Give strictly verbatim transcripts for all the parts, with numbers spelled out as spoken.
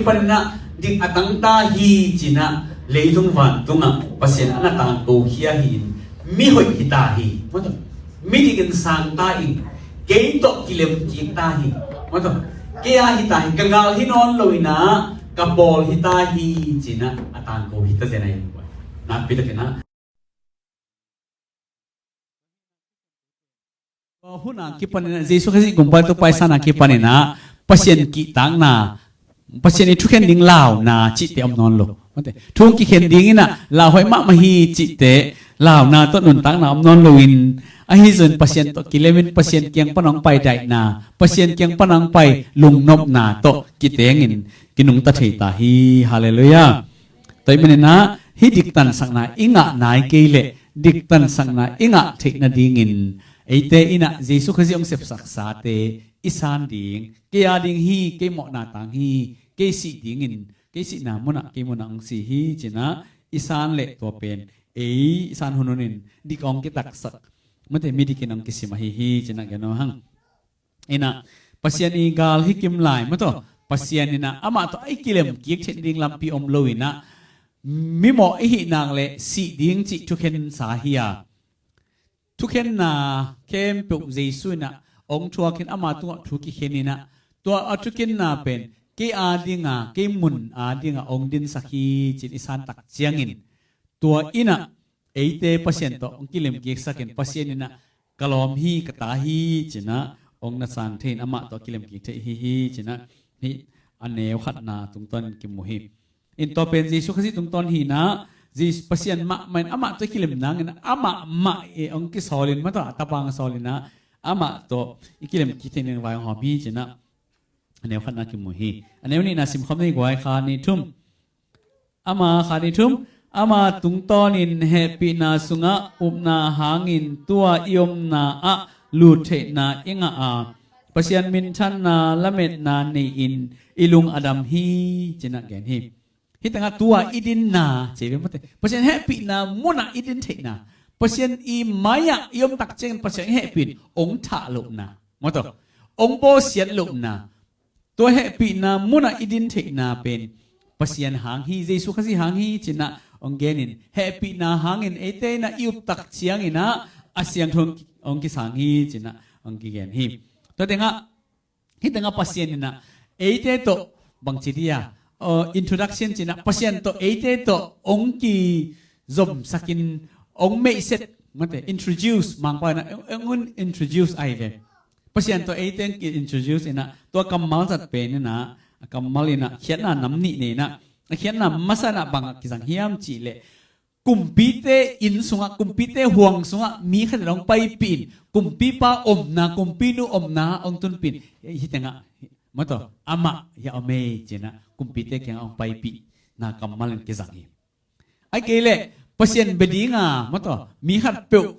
Paninah dik a tangta hi cinah leitung vantungah Pasian an a tangko khia hi-in mihoih hita hi. Midik in sangta-in kei tawh kilemkik ta hi. Kei a hita hi, ka gal hi nawn loinah ka pawl hita hi cinah a tangko hita zen ahi. Nakpitakinah Tua huna kipaninah Jesu Khazih gumpa le Topa i sana kipaninah Pasian kihtakna, Pasian i thukhen ding launa cihte om nawn lo. Thu hong kikhen dinginah lauhuai mahmah hi cihte launa tawh nuntakna om nawn loin, ahi zongin Pasian tawh kilemin Pasian kiang pana hong pai daihna, Pasian kiang pana hong pai lungnopna tawh kitengin kinungta thei ta hi. Halleluiah. Tua ahih maninah hih diktansakna i ngah nai kei leh diktansakna i ngah theih nadingin eite inah Jesu Khazih hong sepsaksate i san ding, kei a ding hi, kei mawhna tang hi, kei sih dingin, kei sihna munah kei munah hong si hi cinah i san leh tua pen ei i san hunhunin dik hong kitaksak, mate, midikin hong kisim ahi hi cinah gen nuam hang. Inah Pasian i gal hi kim lai, mate, Pasian inah amah tawh a i kilemkik theih ding lampi om loinah mimawh i hih nak leh sih ding cih thukhensa hi-a, thukhenna khempeuh Jesu inah hong thuakin ama tungah thu kikhen inah tua a thukhenna pen kei a dinga, kei mun a dinga hong dinsak hi cin i santak ciangin tua inah eite Pasian tawh hong kilemkiksakin Pasian inah ka lawm hi, ka ta hi cinah hong na sang thei-in amah tawh kilemkik thei hi hi cinah hih a neu khatna tungtawn kimu hi. In tua pen Jesu Khazih tungtawn hinah Jesu Pasian mahmah in amah tawh i kilem nangin amah mah i hong kisawlin, mate, a tapa hong sawlinah amah tawh i kilemkik theih nading vai hong hawm hi cinah a neu khatna kimu hi. A neu nihna simkhawm ni guai, kha ni thum. Ama kha ni thum, ama tungtawnin hehpihna sungah upna hangin tua i omna ah luttheihna i ngah a, Pasian minthanna lametna nei-in i lung a dam hi cinah gen hi. Hih tengah tua i dinna ci ve, mate, Pasian hehpihna munah i din theihna, Pasian i mai-ah i omtak ciangin Pasian i hehpih in hong thah lohna, mate, hong bawsiat lohna, tua hehpihna munah i din theihna pen Pasian hang hi, Jesu Khazih hang hi cinah hong genin hehpihna hangin eite inah i uptak cianginah a siangtho hong kisang hi cinah hong kigen hi. Tua tengah hih tengah Pasian inah eite tawh bangci dia, introduction cinah Pasian tawh eite tawh hong kizomsakin hong meihset, mate, introduce, Mangpau inah hong introduce ahi ve. Pasian tawh eite hong ki-introduce inah tua kammal zat pen inah a kammal inah khiatna nam nih nei inah a khiatna masa inah bang a kizang hiam cihleh kumpite inn sungah, kumpite huang sungah mi khat in hong paipihin, kumpipa omna, kumpinu omna hong tunpihin, hih tengah, mate, amah hiah om ei cinah kumpite kiangah hong paipihna kammal in kizang hi. Ahih kei leh Pasian bia dinga, mate, mi khatpeuh,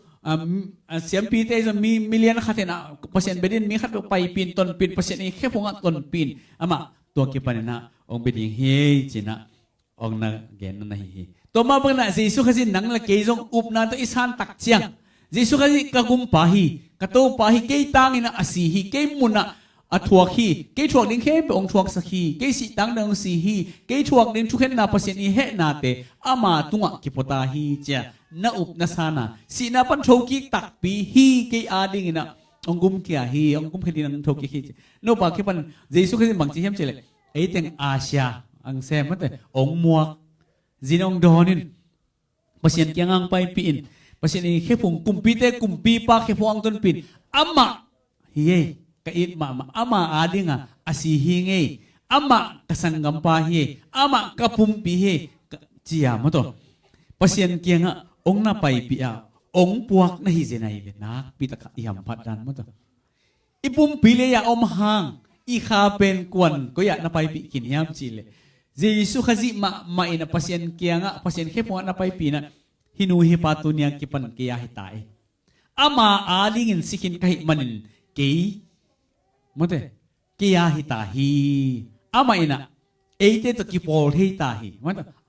siampite zong mi, milian khat inah Pasian bia dingin mi khatpeuh paipihin, tonpihin, Pasian i khephungah tonpihin, amah tua kipaninah hong bia ding hi ei cinah hong na genna na hi hi. Tua mah banginah Jesu Khazih nang le kei zong upna tawh i santak ciang, Jesu Khazih ka gumpa hi, ka Topa hi, kei tanginah a si hi, kei munah a thuak hi, kei thuak ding khempeuh hong thuaksak hi, kei sih tangdang hong si hi, kei thuak ding thukhenna Pasian i hehnate ama tungah kipua ta hi cia na up na sana, sihna pan thokik takpi hi, kei a dinginah hong gumkhia hi, hong gumkhia dingin hong thokik hi cia. Nopa kipan Jesu Khazih bangci hiam cihleh ei teng Asia ang sem, mate, hong muak, zin hong dawnin Pasian kiangah hong paipihin, Pasian i khephung, kumpite kumpipa khephung hong tunpihin, amah hi ei, ka it mahmah, ama a dinga a si hi ngei, amah ka sanggampa hi ei, amah ka pumpi hi ei, cia, mate, Pasian kiangah hong na paipih a hong puak na hi zen ahi ve. Nakpi takah i hamphat dan, mate. I pumpi lei-ah om hang i kha pen kuan koi-ah na paipih khin hiam cihleh Jesu Khazih mahmah inah Pasian kiangah, Pasian khephungah na paipih inah hih nu hih pa tuni a kipan kei a hita ei, ama a dingin si khin ka hih manin kei, mate, kei a hita hi. Amah inah eite tawh kipawl thei ta hi.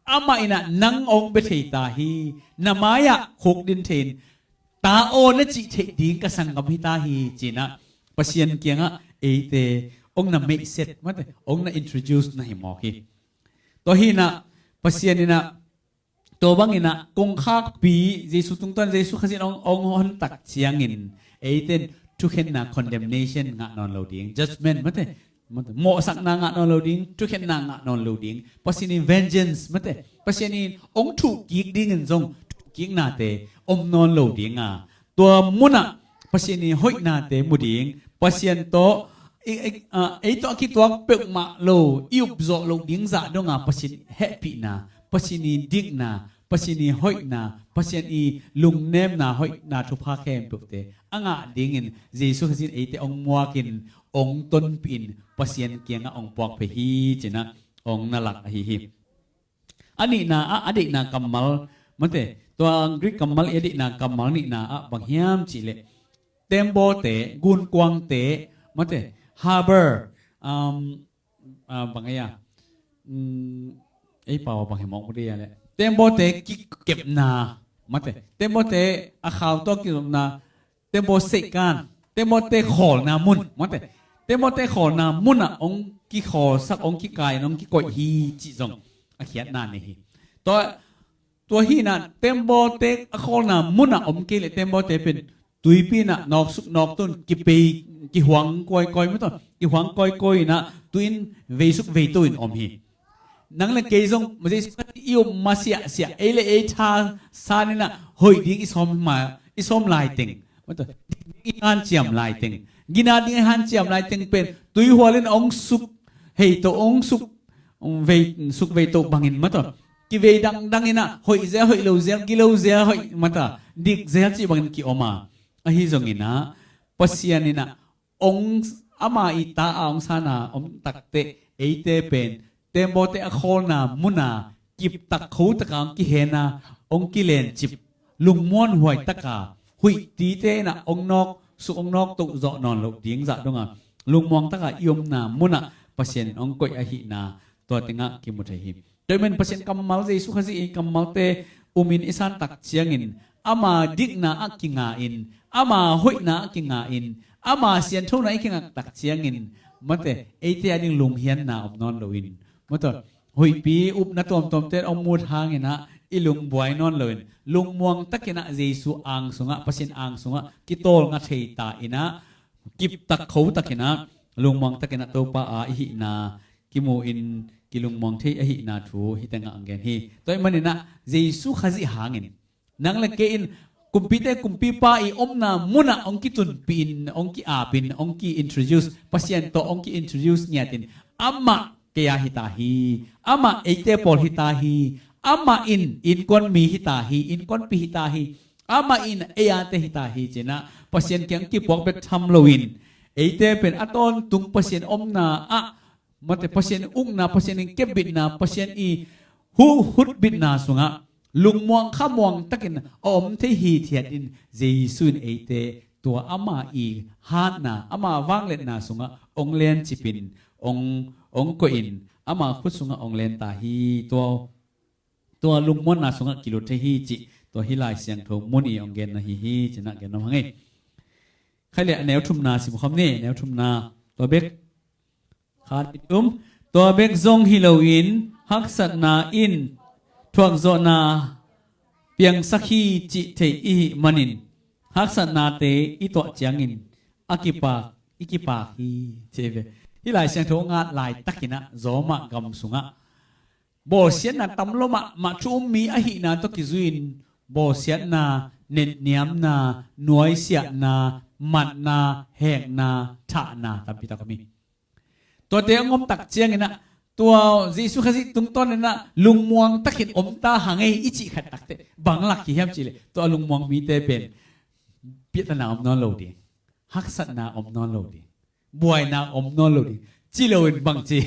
Amah inah nang hong bia thei ta hi. Na mai-ah khukdin thei-in, ta aw na cih theih ding ka sanggam hi ta hi cinah Pasian kiangah eite ong na meihset mate, ong na introduce na hi mawk hi. Tua hinah Pasian inah tua banginah kongkhakpi Jesu tungtawn Jesu Khazih in ong, ong hontak ciangin eiten thukhenna, condemnation ngah nawn lo ding, judgment mate, mawhsakna ngah nawn lo ding, thukhenna ngah nawn lo ding, Pasian in vengeance mate, Pasian in ong thuhkik dingin zong thuhkiknate om nawn lo dinga, tua munah Pasian in hoihnate mu ding, Pasian tawh i, i, a, ei tawh a kituak peuhmah lo i upzawh loh ding zah donga Pasian hehpihna, Pasian i dikna, Pasian i hoihna, Pasian i lungnemna, hoihna thupha khempeuhte a ngah dingin Jesu Khazih in eite ong muakin, ong tonpihin, Pasian kiangah ong puak phei hi cinah ong na lak ahi hi. A nihna ah a deihna kammal mate, tua Greek kammal i a deihna kammal nihna ah bang hiam cihleh, tembawte, gunkuangte mate, harbor, um, uh, bang ei a, um, ei pau bang hi mawk mu dei a leh, tembawte kikepna mate, tembawte a khau tawh kizopna, tembaw seihkan, tembawte khawlna mun mate, tembawte khawlna munah ong kikhawlsak, ong kikai, ong kikoih hi cih zong a khiatna nei hi. Tua, tua hinah tembawte a khawlna munah om kei leh tembawte pen tuipi inah nawksuk nawktun kipei, kihuang kawikawi mataw, kihuang kawikawi inah tuin veisuk veito in om hi. Nang le kei zong Jesu Khazih i um masiahsiah, ei le ei tha san inah hoih ding i sawm ma, i sawm laiteng mataw, i hanciam laiteng, gina ding i hanciam laiteng pen tuihual in ong suk heito, ong suk, ong vei, suk veito bangin mataw, kivei dangdang inah hoih zel, hoih lo zel, gilo zel, hoih mataw, dik zel cih bangin kiom a. Ahi zonginah Pasian inah ong, ama i ta a ong sana om takteh eite pen tembawte a khawlna muna kiptak khotaka ong kihena, ong kilencip, lungmuanhuai taka huih tite inah ong nawk suk, ong nawk toh zawh nawn loh ding zah donga lungmuang taka i omna munah Pasian in ong koih ahihna tua tengah kimu thei hi. Tua i man Pasian kammal, Jesu Khazih i kammalte umin i santak ciangin ama dikna a kinga in, ama hoihna a kinga in, ama sianthona i kingaktak ciangin mate, eite a ding lunghianna om nawn loin mate, huihpi upna tuamtuamte ong mut hanginah i lungbuai nawn loin lungmuang takinah Jesu ang sungah, Pasian ang sungah kitawlnga thei ta inah kiptak khotakinah lungmuang takinah Topa a i hihna kimu in kilungmuang thei ahihna thu hite ngah ang gen hi. Tua i maninah Jesu Khazih hangin nang le kei in kumpite kumpipa i omna munah ong kitunpihin, ong ki-apin, ong ki-introduce, Pasian tawh ong ki-introduce ngiatin amah kei a hita hi, amah eite pawl hita hi, amah in innkuan mi hita hi, innkuanpi hita hi, amah in ei ate hita hi cinah Pasian kiang kipuak bek tham loin eite pen a tawntung Pasian omna ah mate, Pasian ukna, Pasian in kepbitna, Pasian i hu hutbitna sungah lungmuang khamuang takin a om thei hithiatin Jesu in eite tua ama i hatna, ama vangliatna sungah ong lencipin, ong, ong koihin ama khut sungah ong lenta hi. Tua, tua lungmuanna sungah kilut thei hi cih tua hih Lai Siangtho mun i ong genna hi hi cinah gen nuam hang ei. Khai le a neu thumna sim khawm ni, neu thumna. Tua bek khat i tum. Tua bek zong hi loin haksatna in thuakzawhna piangsak hi cih theih i hih manin haksatnate i tuah ciangin a kipak, i kipak hi ci ve. Hih Lai Siangtho ngat laitakinah Zawmah gam sungah bawlsiatna tam lo mahmah thu um mi ahihna tawh kizui-in bawlsiatna, netniamna, nuaisiahna, matna, hekna, thahna tampi tak om hi. Tuate a ngomtak cianginah tua Jesu Khazih tungtawninah lungmuang takin omta hangei i cih khat takteh bang lak hi hiam cihleh tua lungmuang mite pen piahtana om nawn lo ding, haksatna om nawn lo ding, buaina om nawn lo ding ci loin bang ci?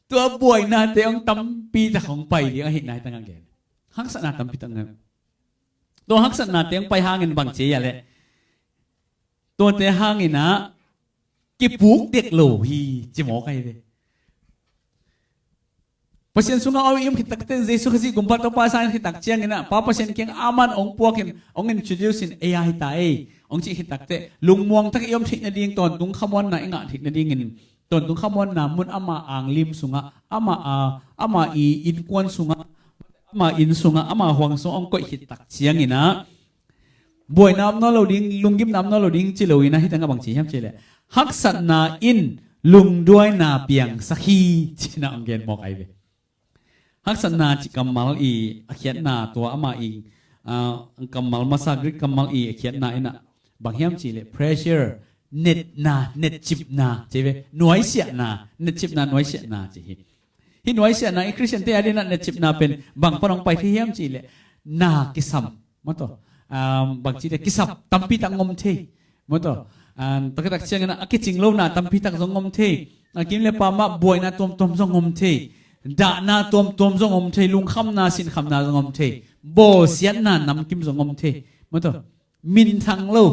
Tua buainate hong tampi tak hong pai ding ahihna hi tangah gen. Haksatna tampi tak ngai. Tua haksatnate hong pai hangin bang ci a leh tuate hanginah kipuk dek lo hi ci mawk ahi ve. Pasian sungah a i um khit takteh, Jesu Khazih gumpa Topa sa in khit tak cianginah Pa Pasian kiang aman ong puakin, ong introduce in, ei a hita ei ong cih khit takteh lungmuang tak i om theih nading, tawntung khamuanna i ngah theih nadingin Tawntung khamuanna mun ama anglim sungah, ama, a, ama i innkuan sungah, ama inn sungah, ama huang sungah hong koih khit tak ciangin ah, buaina om nawn lo ding, lunggimna om nawn lo ding ci lo in ah, hih tengah bang ci hiam cih leh, haksatna in lungduaina piangsak hi, ci-in ah hong gen mawk ahi ve. Haksatna cih kammal i a khiatna, tua ama i, ah, kammal masa, Greek kammal i a khiatna in ah bang hiam cih leh pressure, netna, netcipna ci ve, nuaisiahna, netcipna, nuaisiahna ci hi. Hih nuaisiahna i Khristiante a dingin ah netcipna pen bang pan hong pai thei hiam cih leh, na kisam, maw taw, ah, bang ci leh kisap tampi tak hong om thei, maw taw, ah, tua khit tak ciangin ah a kicing lohna tampi tak zong hong om thei, a kim le pam ah buaina tuamtuam zong hong om thei, dahna tuamtuam zong hong om thei, lungkhamna, sinkhamna zong hong om thei, bawlsiatna namkim zong hong om thei, maw taw, minthang lo,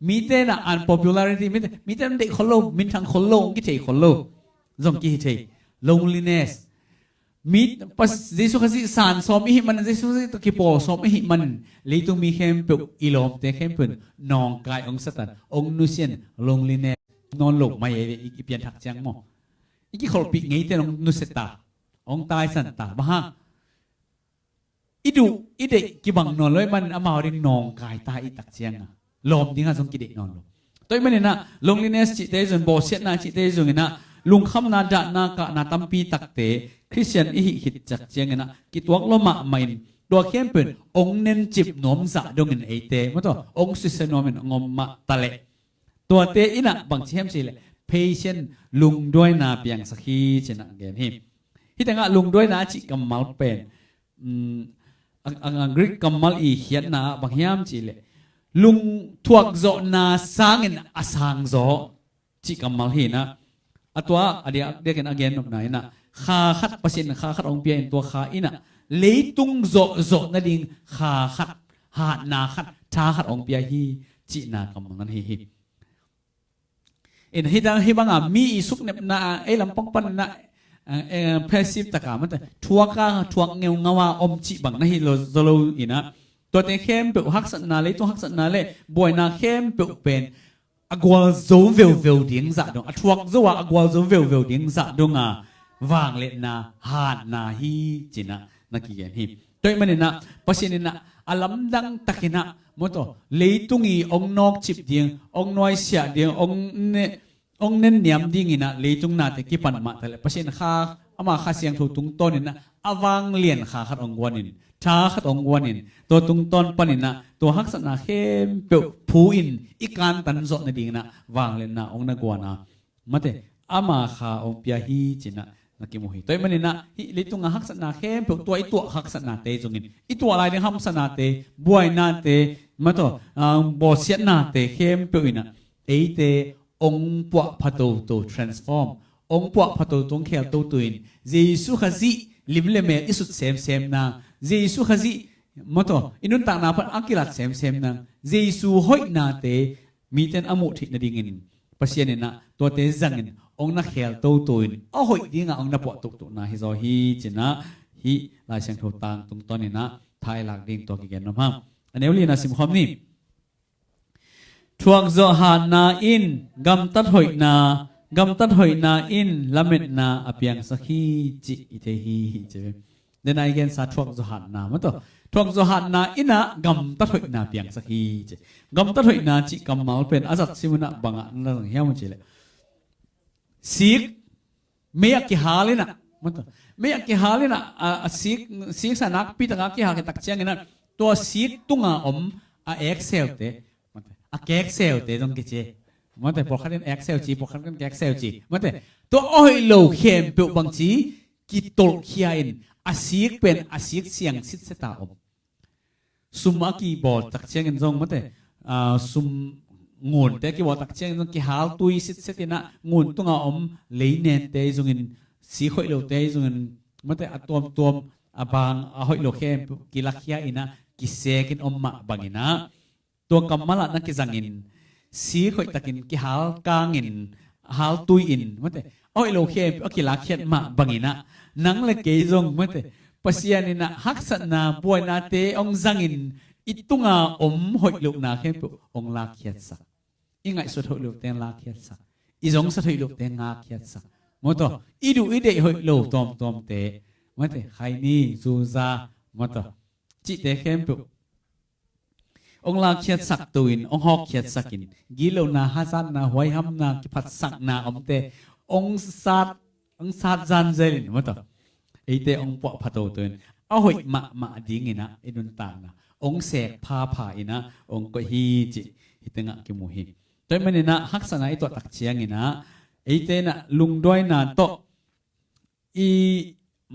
mite in ah unpopularity, mite, mite in deih khol lo, minthang khol lo, hong kithei khol lo zong kihi thei. Loneliness. Mi, pas, Jesu Khazih san sawm i hih manin, Jesu Khazih tawh kipawl sawm i hih manin, leitung mi khempeuh, i lawmte khempeuh in nawngkai hong sa ta, hong nusia in, loneliness nawn lo mai, i, i pianthak ciang maw. I kikholhpih ngeite in hong nusia ta, hong taisan ta. Bang hang? I duh, i deih kibang nawn lo ahih manin amau ding nawngkai ta i tak ciang a, lawm dingah zong kideih nawn lo. Tua ahih manin ah loneliness cihte zong, bawlsiatna cihte zong in ah, lungkhamna, dahna, kahna tampi takte Khristian i hih khit tak ciangin ah kituak lua mahmah in, tua khempeuh in hong nencip nuam zah dongin eite, maw taw, hong susia nuam in hong om mah ta leh, tuate in ah bang ci hiam cih leh, patient, lungduaina piangsak hi, ci-in ah gen hi. Hih tengah lungduaina a cih kammal pen, um, a, a, a Greek kammal i khiatna ah bang hiam cih leh, lung, thuakzawhna sangin a sangzaw cih kammal hi in ah, a tua a diakdiakin a gen nopna in ah, kha khat, Pasian in kha khat hong pia in, tua kha in ah leitung zawhzawh nading kha khat, hatna khat, tha khat hong pia hi, cihna kammal nan hi hi. In hih tang, hih banga mi i suknepna ah, ei lampang panin ah, eh, eh, passive taka, maw taw, thuak a, thuak ngeungau a om cih bang na hi lo, zaw lo in ah, tuate khempeuh haksatna, leitung haksatna le buaina khempeuh pen a gualzo veuveu ding zah dong, a thuak zo a, a gualzo veuveu ding zah dong a vangliatna, hatna hi, ci-in ah na kigen hi. Tua ahih manin ah Pasian in ah a lamdang takin ah, maw taw, leitung i hong nawkcip ding, hong nuaisiah ding, hong ne, hong nenniam dingin ah leitung nate kipan mah ta leh, Pasian kha, ama Kha Siangtho tungtawnin ah a vanglian kha khat hong guan in, tha khat hong guan in, tua tungtawn panin ah tua haksatna khempeuh phu in i kantan zawh nadingin ah vangliatna hong na guan a, maw taw, ama kha hong pia hi, ci-in ah na kimu hi. Tua ahih manin ah hih leitung a haksatna khempeuh, tua i tuah haksatnate zongin, i tuah lai ding hamsatnate, buainate, maw taw, ah, bawlsiatnate khempeuh in ah eite hong puahpha toto, transform, hong puahpha toto, hong khel toto in, Jesu Khazih lim le mel i sut semsem nang, Jesu Khazih, maw taw, i nuntakna pan a kilat semsem nang, Jesu hoihnate mite in a muh theih nadingin Pasian in ah tuate zangin hong na khel toto in, a hoih dingah hong na puah toto na hi zaw hi, ci-in ah hih Lai Siangtho tang tungtawnin ah thailak ding tua kigen nuam hang. A neu lina simkhawm ni. Thuakzawh hatna in gamtat hoihna, gamtat hoihna in lametna a piangsak hi, cih i thei hi, ci ve. Dena i gensa thuakzawh hatna, maw taw, thuakzawh hatna in ah gamtat hoihna piangsak hi, ci. Gamtat hoihna cih kammal pen a zat sim un ah bangah na zang hiam cih leh, sik, mei ah kihal in ah, maw taw, mei ah kihal in ah, a, a sik, siksa nakpi taka kihal khit tak ciangin ah, tua sik tunga om a ekselte, maw taw, a kekselte zong kici, maw taw, pawlkhat in eksel ci, pawlkhat in keksel ci, maw taw, tua a hoih lo khempeuh bangci kitolhkhia in, a sik pen a sik siang sitset a om. Sum a kibawl tak ciangin zong, maw taw, ah, sum ngunte a kibawl tak ciangin zong kihal tui sitset in ah, ngun tunga om leinente zongin, sik hoih lote zongin, maw taw, a tuamtuam, a bang, a hoih lo khempeuh kilakhia in ah, kisekin om mah bangin ah, tua kammal ah na kizangin, sik hoih takin kihal kangin, hal tui in, maw taw, a hoih lo khempeuh a kilakkhiat mah bangin ah, nang le kei zong, maw taw, Pasian in ah haksatna, buainate hong zangin, i tunga om hoih lohna khempeuh hong lakkhiatsak. I ngaihsut hoih lote hong lakkhiatsak. i zongsak hoih lote ngak khiatsak. Maw taw, i duh i deih hoih lo tawmtawmte, maw taw, khaini, zuza, maw taw, cihte khempeuh hong lakkhiatsak to in, hong hawkkhiatsak in, gitlona, hazatna, huaihamna, kiphatsakna omte hong sat, hong sat zanzel in, maw taw, eite hong puah pha toto in, a hoih mahmah dingin ah i nuntakna hong sek phapha in ah hong koih hi cih hih tengah kimu hi. Tua ahih manin ah haksatna i tuah tak ciangin ah eite in ah lungduaina tawh i,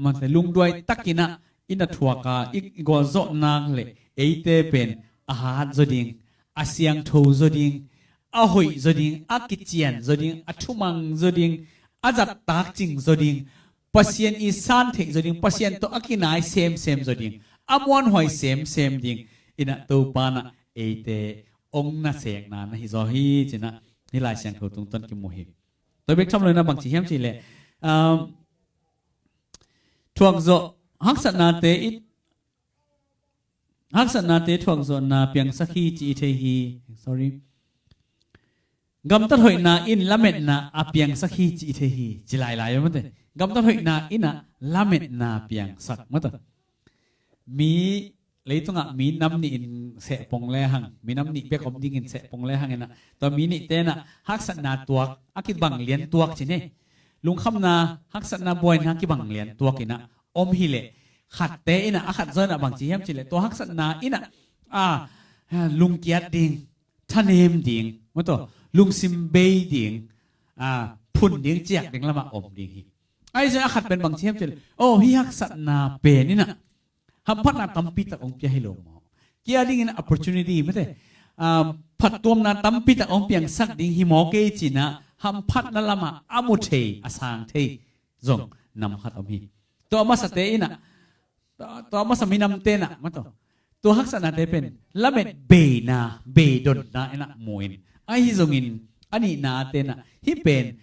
maw taw, lungduai takin ah i na thuak a, i, i gualzawhna le eite pen a hat zaw ding, a siangtho zaw ding, a hoih zaw ding, a kician zaw ding, a thumang zaw ding, a zattak cing zaw ding, Pasian i san theih zaw ding, Pasian tawh a kinai semsem zaw ding, a muanhuai semsem ding in ah Topa in ah eite hong na sekna na hi zaw hi ci-in ah hih Lai Siangtho tungtawn kimu hi. Tua bek tham lo in ah bangci hiam cih leh, um, thuakzawh, haksatnate i, haksatnate thuakzawhna piangsak hi ci i thei hi. Sorry. Gamtat hoihna in lametna a piangsak hi ci i thei hi. Ci lailai, maw taw. Gamtat hoihna in ah lametna piangsak, maw taw. Mi, leitungah mi nam nih in sehpong lehang, mi nam nih bek om dingin sehpong lehang in ah, tua mi nihte in ah haksatna tuak, a kibang lian tuak ci ni. Lungkhamna, haksatna, buaina kibang lian tuak in ah om hi leh, khatte in ah, a khat zaw in ah bangci hiam cih leh, tua haksatna in ah, a, lungkiat ding, thanem ding, maw taw, lungsim bei ding, a, phun ding, ciak ding lamah om ding hi. Ahi zongin a khat pen bangci hiam cih leh, oh, hih haksatna pen in ah hamphatna tampi tak hong pia hi lo maw? Kei a dingin opportunity, maw taw, ah, phattuamna tampi tak hong piangsak ding hi maw kei ci-in ah hamphatna lamah a mu thei, a sang thei zong nam khat om hi. Tua masate in ah, tua, tua masa minamte in ah, maw taw, tua haksatnate pen lamet beina, beidonna in ah mu in, ahi zongin a nihnate in ah hih pen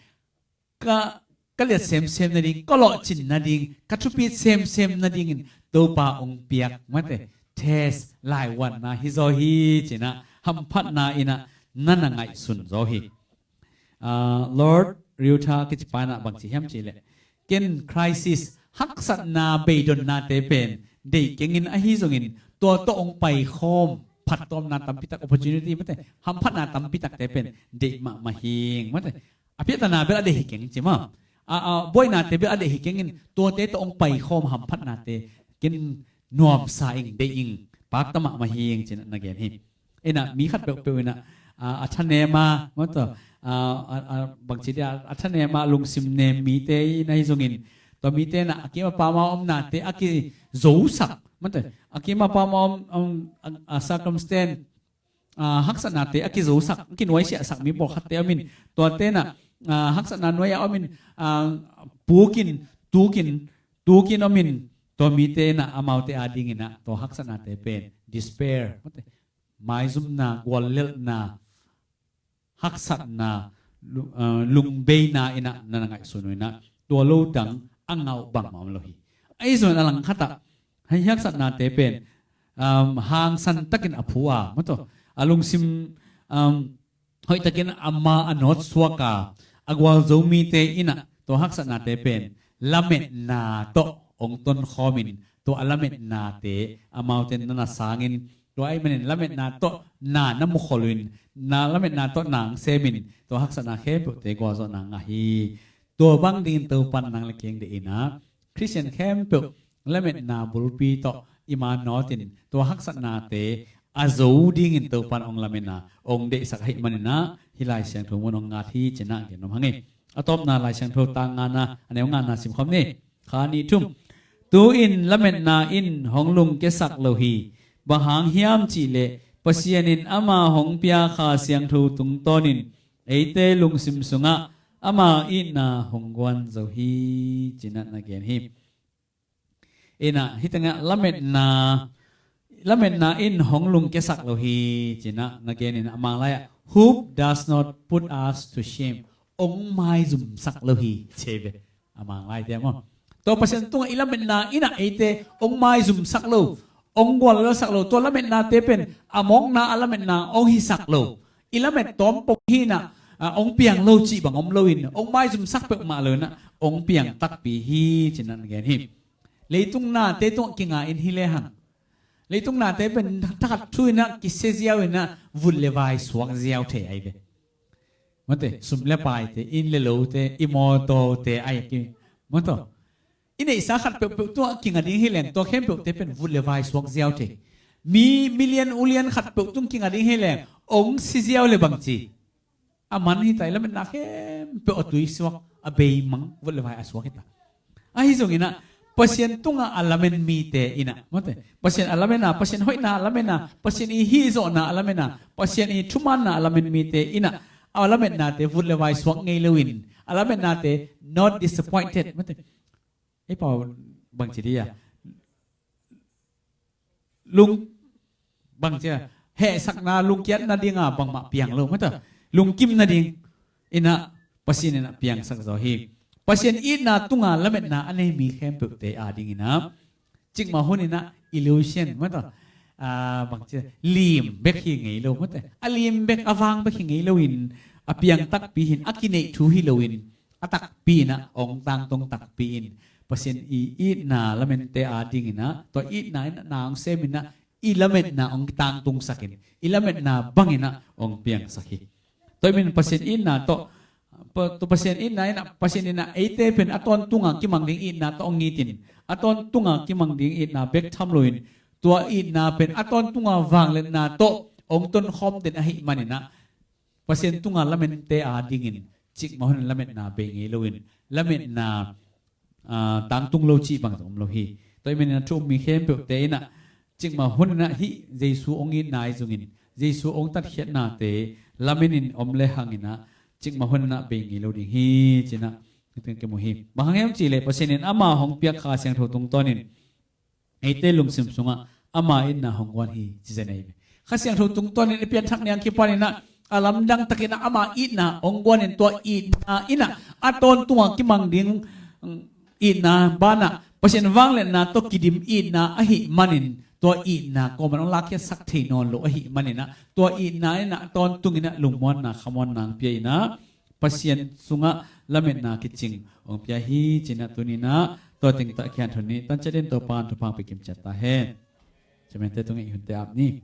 ka, ka liat semsem nading, ka lawhcin nading, ka thupit semsem nadingin Topa hong piak, maw taw, test, laivuanna hi zaw hi ci-in ah hamphatna in ah na na ngaihsun zaw hi. Ah, Lord Ryutha kici pa in ah bangci hiam cih leh, ken crisis, haksatna, beidonnate pen deih keng in, ahi zongin tua tawh hong paikhawm phattuamna tampi tak, opportunity, maw taw, hamphatna tampi takte pen deih mahmah hing, maw taw. A piahtana bel a deih hi keng ci maw. A, a, buainate bel a deih hi keng in, tuate tawh hong paikhawm hamphatnate ken nuamsa ing, deih ing, pakta mahmah hing ci-in ah na gen hi. In ah mi khat peuhpeuh in ah, a, a thanem a, maw taw, a, a, a, bangci dia, a thanem a lungsim nem mite in, ahi zongin tua mite in ah a kim a pam a omnate a kizosak, maw taw, a kim a pam a om, om, a, a circumstance, a, haksatnate a kizosak, a kinuaisiahsak mi pawlkhatte om in, tuate in ah, a, haksatna nuai-ah om in, a, pukin, tukin, tukin om in, tua mite in ah amaute a dingin ah tua haksatnate pen despair, maw taw, maizumna, guallelhna, haksatna, lu-, ah, lungbeina in ah na na ngaihsun uh in ah, tua lo dang a ngah uh bangmah om lo hi. Ahi zongin a langkhat ah hih haksatnate pen, um, hangsan takin a phu a, maw taw, a lungsim, um, hoihtakin ama a nawtsuak a, a gualzo mite in ah tua haksatnate pen lametna tawh hong tonkhawm in, tua a lametnate amaute in na na sang in, tua ahih manin lametna tawh na na mukhol uh in, na, lametna tawh na hong sem in, tua haksatna khempeuhte gualzawhna ngah hi. Tua bang dingin Topa in nang le kei hong deih in ah, Khristian khempeuh lametna bulpi tawh i ma nawt in, tua haksatnate a zo dingin Topa in hong lamen a, hong deihsak ahih manin ah hih Lai Siangtho mun hong ngat hi ci-in ah gen nuam hang e. A tawpna Lai Siangtho tang ngana, a neu ngana sim khawm ni. Kha, nih, thum. Tu-in lametna in hong lungkiasak lo hi. Bang hang hiam cih leh Pasian in ama hong pia Kha Siangtho tungtawnin eite lungsim sungah ama itna hong guan zo hi, ci-in ah na gen hi. In ah, hih tengah lametna, lametna in hong lungkiasak lo hi, ci-in ah na gen in, a Manglai ah, "Hope does not put us to shame." Hong maizumsak lo hi, ci ve. A Manglai te maw. Tua Pasian tungah i lametna in ah eite hong maizumsak lo, hong guallelsak lo, tua lametnate pen a mawkna a lametna hong hisak lo. I lamet tawm pong hi-in ah, a, hong piang lo cih bang om loin, hong maizumsak peuhmah lo inah hong piang takpi hi, ci-in a gen hi. Leitung nate tungah kinga in hi lehang, leitung nate pen thakhat thu inah kisia ziau inah vut le vai suak ziau thei ahi ve. Mate, sum le paite, inn le lote, i mawtawte ahi ki, mawtaw. I neihsa khat peuhpeuh tungah kinga ding hi leng, tua khempeuhte pen vut le vai suak ziau thei. Mi, milian ulian khat peuh tung kinga ding hi leng, hong si ziau le bang ci? A man hi ta, i lametna khempeuh a tui suak, a beimang, vut le vai a suak hi ta. Ahi zongin ah, Pasian tungah a lamen mite inah, mate, Pasian a lamen a, Pasian hoihna a lamen a, Pasian i hihzawhna a lamen a, Pasian i thumaanna a lamen mite inah, a lametnate vut le vai suak ngei loin, a lametnate not disappointed, mate. Ei pau bang ci dia, lung, bang ci a, hehsakna, lungkiatna dinga bangmah piang lo, mate, lungkimna ding inah Pasian inah piangsak zaw hi. Pasian itna tunga lametna a nei mi khempeuhte ading inah, cikmah hun inah illusion, mate, a, bang ci a, lim bek hi ngei lo, mate, a lim bek, a vang bek hi ngei loin, a piang takpi hi-in, a kineih thu hi loin, a takpi inah hong tangtung takpi in, Pasian i itna lamente ading inah, tua itna inah na hong sem inah, i lametna hong tangtungsak in, i lametna bang inah hong piangsak hi. Tua ahih manin Pasian itna tawh, pa-, tua Pasian itna inah, Pasian inah eite pen a tawntunga kimang ding itna tawh hong it in, a tawntunga kimang ding itna bek tham loin, tua itna pen a tawntunga vangliatna tawh hong tonkhawm den ahih man inah, Pasian tunga lamente adingin, cikmah hun lametna bei ngei loin, lametna, a, tangtung lo cih bang zong om lo hi. Tua ahih manin a thu um mi khempeuhte inah, cikmah hun inah hih Jesu hong itna ahi zongin, Jesu hong tatkhiatnate lamenin om lehang inah, cikmah hun inah bei ngei lo ding hi, ci-in ah, hih teng kimu hi. Bang hang hiam cih leh Pasian in ama hong piak Kha Siangtho tungtawnin, eite lungsim sungah ama itna hong guan hi, ci zen ahi ve. Kha Siangtho tungtawnin i pianthak ni a kipan inah, a lamdang takin ah ama itna hong guanin, tua itna inah a tawntunga kimang ding, mm, itna banah Pasian vangliatna tawh kidim itna ahih manin, tua itna kuaman hong lakkhiatsak thei nawn lo ahih man inah, tua itna inah a tawntung inah lungmuanna, khamuanna hong pia inah, Pasian sungah lametna kicing hong pia hi, ci-in ah tuni inah tua teng tawh kian thun ni. Tanciat in Topa'n thupha hong pia kimciat ta hen. Camente tungah i hunte ap ni.